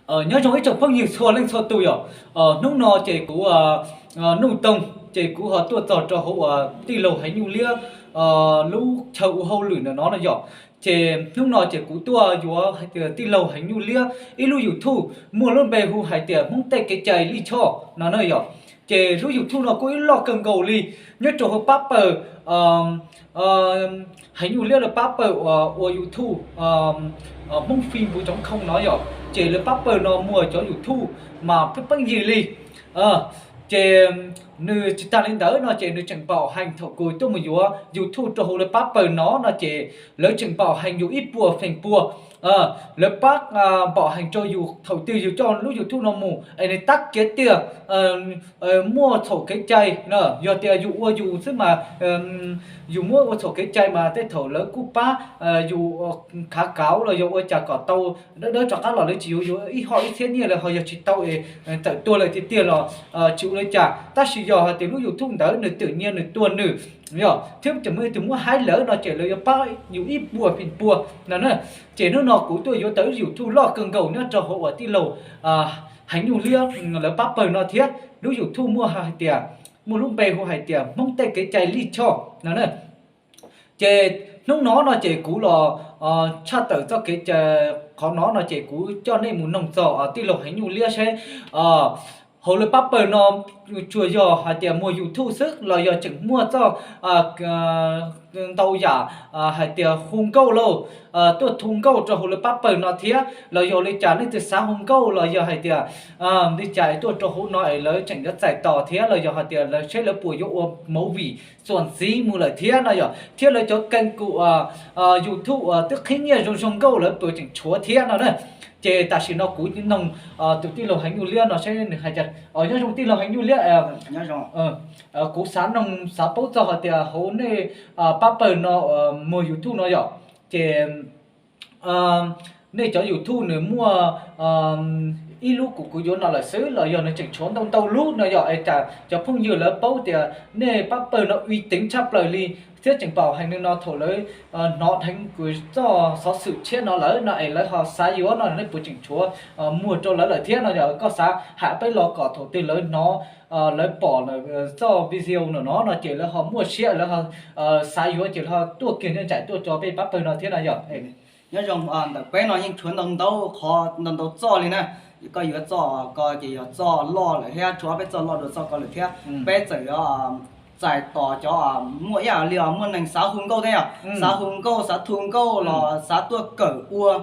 Nyob zoo ib tsoom phooj ywg txhua leej txhua tus yom. Hnub no ces kuv Nuj Toog ces kuv ho tuaj txog rau hauv uas tij laug Heev Nyuj Liab lub chaw ua hauj lwm ntawm no no yom. Ces hnub no ces kuv tuaj yuav hais tias tij laug Heev Nyuj Liab ib lub YouTube muaj lub npe hu hais tias Hmoob Tej Kev Cai Lij Choj no na yom. Ces lub YouTube no kuj ib loj kawg nkaus li, nyob rau hauv pab pawg Heev Nyuj Liab lawv pab pawg uas ua YouTube Hmoob Fim Npuv Tsoov Khoo no yom, ces lawv pab pawg no muaj cov YouTube mas pheej pheej yig li. Ces nws tsis tag li ntawd no ces nws tseem npaum heev thaum kuv tuaj mus yuav YouTube rau hauv lawv pab pawg no no ces lawv tseem npaum heev yus ib puas feem pua. Lawv pab npaum heev rau yus thaum twg yus coj lub YouTube no mus es nws tab kiav tiag muaj txhaum kev cai na, yog tias yus ua yus xwb mas yus muab ua txhaum kev cai mas tej thaum lawv kuj pab yus khav kauv los yog ua cas kom tau dawb dawb rov qab los, lawv tsis yuav yus ib hom ib txhiab nyiaj lawm, ho yog tsis tau es tawm tuag lawm tiag tiag los tsis ua li cas. Tab sis yog hais tias lub YouTube ntawd nws twm nyiaj nws tuag nws yog thiab tseem muaj ib tug muab haib lawm no ces lawv yuav pab yus ib puas feem pua no na. Ces hnub no kuv tuaj yuav tau lub YouTube loj kawg nkaus nyob rau hauv uas tij laug Heev Nyuj Liab lawv pab pawg no thiab. Lub YouTube muaj hais tias muaj lub npe hu hais tias Hmoob Tej Kev Cai Lij Choj no na. Ces hnub no no ces kuv los tshaj tawm txoj kev cai qhov no no ces kuv coj nej mus noog txog tij laug Heev Nyuj Liab seb hauv lawv pab pawg no tsuas yog hais tias muaj YouTube xwb los yog tseem muaj txoj ntau yam hais tias hu nkauj lauj, tuaj thu nkauj rau hauv lawv pab pawg no thiab los yog li cas, leej twg xav hu nkauj los yog hais tias li cas es tuaj rau hauv no es lawv tseem yuav txais tos thiab los yog hais tias lawv seb lawv puas yuav ua movie txuas ntxiv mus lawm thiab no yom, thiab lawv cov kênh kum YouTube uas twb qhib nyiaj zoo zoo nkauj lawv puas tseem tshuav thiab no na. Ces tam sim no kuv noog tus tij laug Heev Nyuj Liab no seb nws hais cas. Nyob zoo tij laug Heev Nyuj Liab. Kuv xav noog xav paub txog hais tias hauv nej pab pawg no muag YouTube no yom, ces nej cov YouTube nws muaj ib lub kuv kuv yuav no lawm xwb los yog nws tseem tshuav ntau ntau lub no yom, es cov phooj ywg lawv paub tias nej pab pawg no uy tín tshaj plaws li thiab tseem npaum heev li no, thaum lawv hnov dheev kuv txoj xov xwm tshiab no lawm no es lawv ho xav yuav no nej puas tseem tshuav muag rau lawv lawm thiab no yom. Koj xav hais peb los kom thaum twg lawv hnov lawv pom txoj video no no no ces lawv ho muaj siab lawv ho xav yuav ces lawv ho tuaj kiag nyob nraim tuaj rau peb pab pawg no thiab no yom. Nyob zoo, ntawm peb no yeej tshuav ntau ntau qhov ntau ntau txoj li na. Koj yuav txoj ko ces yog txoj loj lawm thiab, tshuav peb txoj loj dua txoj ko lawm thiab. Peb txawm yuav txais tos cov muaj ib yam li muaj neeg xav hu nkauj thiab yom, xav hu nkauj xav thu nkauj los xav tuaj kawm ua,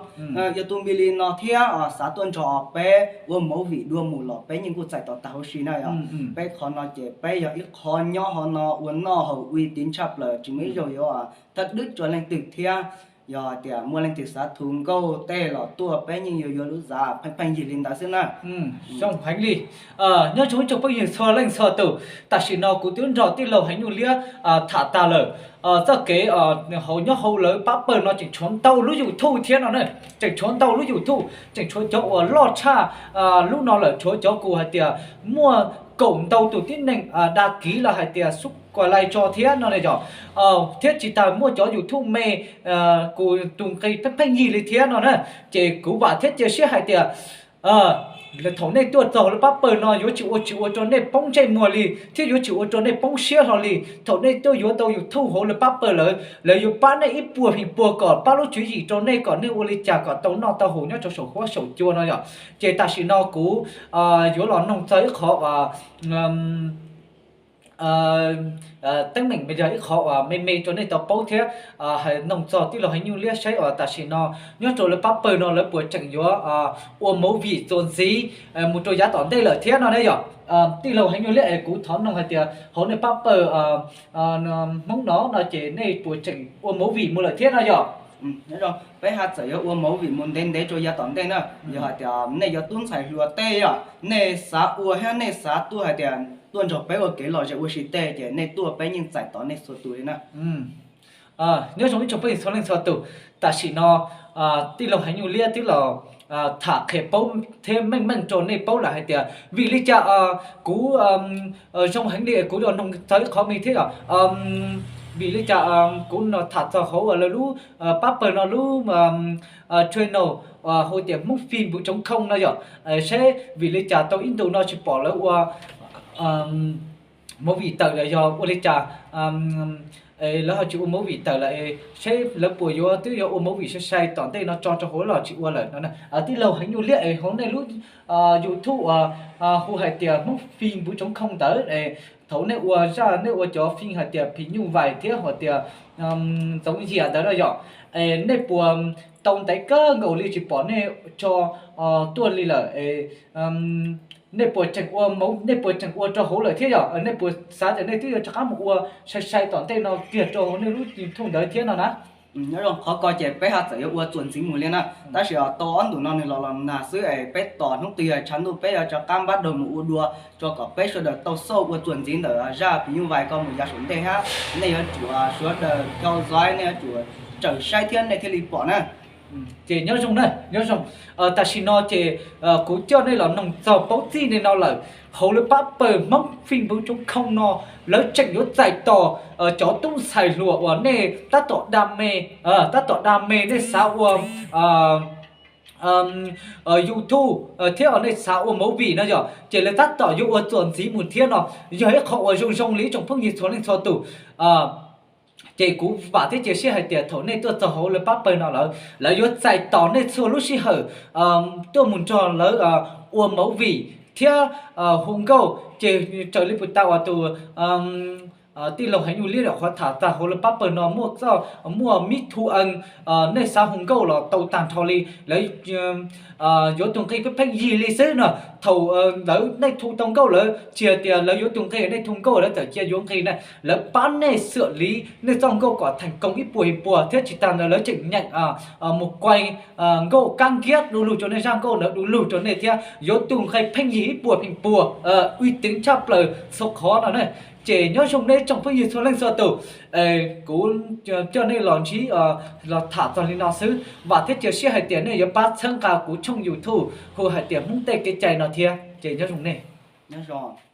yog tus npis li no thiab xav tuaj nrog peb ua movie dua mus los peb yeej kuj txais tos tag huv si na yom. Peb qhov no ces peb yog ib qho nyob hauv no ua noj haus uy tín tshaj plaws, tsis muaj ib zaug yuav thab dwb rau leej twg thiab. Yog tias muaj leej twg xav thu nkauj tej los tuaj peb yeej yuav yuav lub zav pheej pheej yig li ntawd xwb na. Zoo heev li. Nyob zoo ib tsoom phooj ywg txhua leej txhua tus, tam sim no kuv twb nrog tij laug Heev Nyuj Liab tham tag lawm. Txoj kev hauv nyob hauv lawv pab pawg no tseem tshuav ntau lub YouTube thiab no na. Tseem tshuav ntau lub YouTube, tseem tshuav cov uas loj tshaj lub no lawm, tshuav cov kuv hais tias muaj kaum ntau tus tib neeg đăng ký los hais tias subscribe tso thiab no na yom. Thiab tsis tas muaj cov YouTube me kuv tus nqi pheej pheej yig li thiab no na. Ces kuv vam thiab cia siab hais tias thaum nej tuaj txog lawv pab pawg no yuav tsis ua tsis ua rau nej poob ntsej muag li thiab yuav tsis ua rau nej poob siab hlo li. Thaum nej tuaj yuav tau YouTube hauv lawv pab pawg lawm, lawv yuav pab nej ib puas feem pua kom pab lub tswv yim rau nej kom nej ua li cas kom tau noj tau haus nyob rau saum huab saum cua no yom. Ces tam sim no kuv yuav los noog txog ib qho teeb meem, yog ib qho uas me me rau nej tau paub thiab hais noog txog tij laug Heev Nyuj Liab saib uas tam sim no nyob rau lawv pab pawg no lawv puas tseem yuav ua movie txuas ntxiv mus rau yav tom ntej lawm thiab no ne yom. Tij laug Heev Nyuj Liab es kuv thov noog hais tias hauv nej pab pawg Hmoob no no ces nej puas tseem ua movie mus lawm thiab no yom? Peb haj txawm yuav ua movie mus ntev ntev rau yav tom ntej na. Yog hais tias nej yuav tub ntxhais hluas tej yom, nej xav ua thiab nej xav tuaj hais tias tuaj nrog peb ua kev lom zem ua si tej ces nej tuaj peb yeej txais tos nej txhua tus li na. Nyob zoo ib tsoom phooj ywg txhua leej txhua tus, tam sim no tij laug Heev Nyuj Liab twb los tham qhia paub thiab meej meej rau nej paub lawm hais tias vim li cas kuv zoo heev li kuv yuav noog txog ib qho me thiab yom. Vim li cas kuv tham txog hauv lawv lub pab pawg no lub channel hu tias Hmoob Phim Npuv Tsoov Khooj no yom, seb vim li cas tau ib ntus no tsis pom lawv ua movie tawm lawm, yog ua li cas lawv ho tsis ua movie tawm lawm, seb lawv puas yuav twb yuav ua movie sai sai tom ntej no tso rau hauv los tsis ua lawm no. Tij laug Heev Nyuj Liab es hauv nej lub YouTube uas hu hais tias Hmoob Phim Npuv Tsoov Khooj ntawd, thaum nej ua zaj nej ua cov phim hais tias phim nyuj vais thiab hais tias Ntxoov Yias ntawd no yom, nej puas tau ntev kawg nkaus li tsis pom nej tso tuaj li lawm? Nej puas tseem ua, nej puas tseem ua rau hauv lawm thiab yom? Nej puas xav tias nej twb yuav rov qab mus ua sai sai tom ntej no kiag rau hauv nej lub YouTube ntawd thiab no na? Nyob zoo, qhov ko ces peb haj txawm yuav ua txuas ntxiv mus li na, tab sis tau ob ntus no nws los los nag xwb es peb tos hnub twg tshav ntuj peb yuav rov qab npab dua mus ua dua, tso kom peb sawv daws tau xauj ua txuas ntxiv ntawm zaj phim nyuj vais ko mus yav saum ntej hab. Nej yuav tsum sawv daws theo dõi, nej yuav tsum raws saib thiab nej thiaj li pom na. Ces nyob zoo na, nyob zoo. Tam sim no ces kuv coj nej los noog txog paub txij li no lawm, hauv lawv pab pawg Hmoob Phim Npuv Tsoov Khooj no lawv tseem yuav txais tos cov tub ntxhais hluas uas nej tab tom da me, tab tom da me nej xav ua YouTube thiab uas nej xav ua movie no yom, ces lawv tab tom yuav ua txuas ntxiv mus thiab no, yog ib qho uas zoo zoo li ib tsoom phooj ywg txhua leej txhua tus. Ces kuv vam thiab cia siab hais tias thaum nej tuaj txog hauv lawv pab pawg no lawm, lawv yuav txais tos nej txhua lub sij hawm tuaj mus nrog lawv ua movie thiab hu nkauj. Ces raws li puas tas uas tus tij laug Heev Nyuj Liab nyuam qhuav tham tag, hauv lawv pab pawg no muaj txoj, muaj mib thu ees, nej xav hu nkauj los tau tag nrho li. Lawv yuav tus nqi pheej pheej yig li xwb no. Thaum lawv nej thu tau nkauj lawm, tsis hais tias lawv yuav tus nqi nej thu nkauj lawv txawm cia yuav nqi na, lawv pab nej xwm li nej txoj nkauj kom theem koos ib puas ib puas thiab tsis tas ntawd lawv tseem nyeem mus kuaj nkauj kab nkiab du lug rau nej, zaj nkauj ntawd du lug rau nej thiab yuav tus nqi pheej yig ib puas pheej puas, uy tín tshaj plaws txhua qhov no na. Ces nyob zoo nej tsoom phooj ywg txhua leej txhua tus, kuv coj nej los ntsib los tham txog li no xwb, vam thiab cia siab hais tias nej yuav pab txhawb nqa kuv tshooj YouTube hu hais tias Hmoob Tej Kev Cai no thiab. Ces nyob zoo nej, nyob zoo.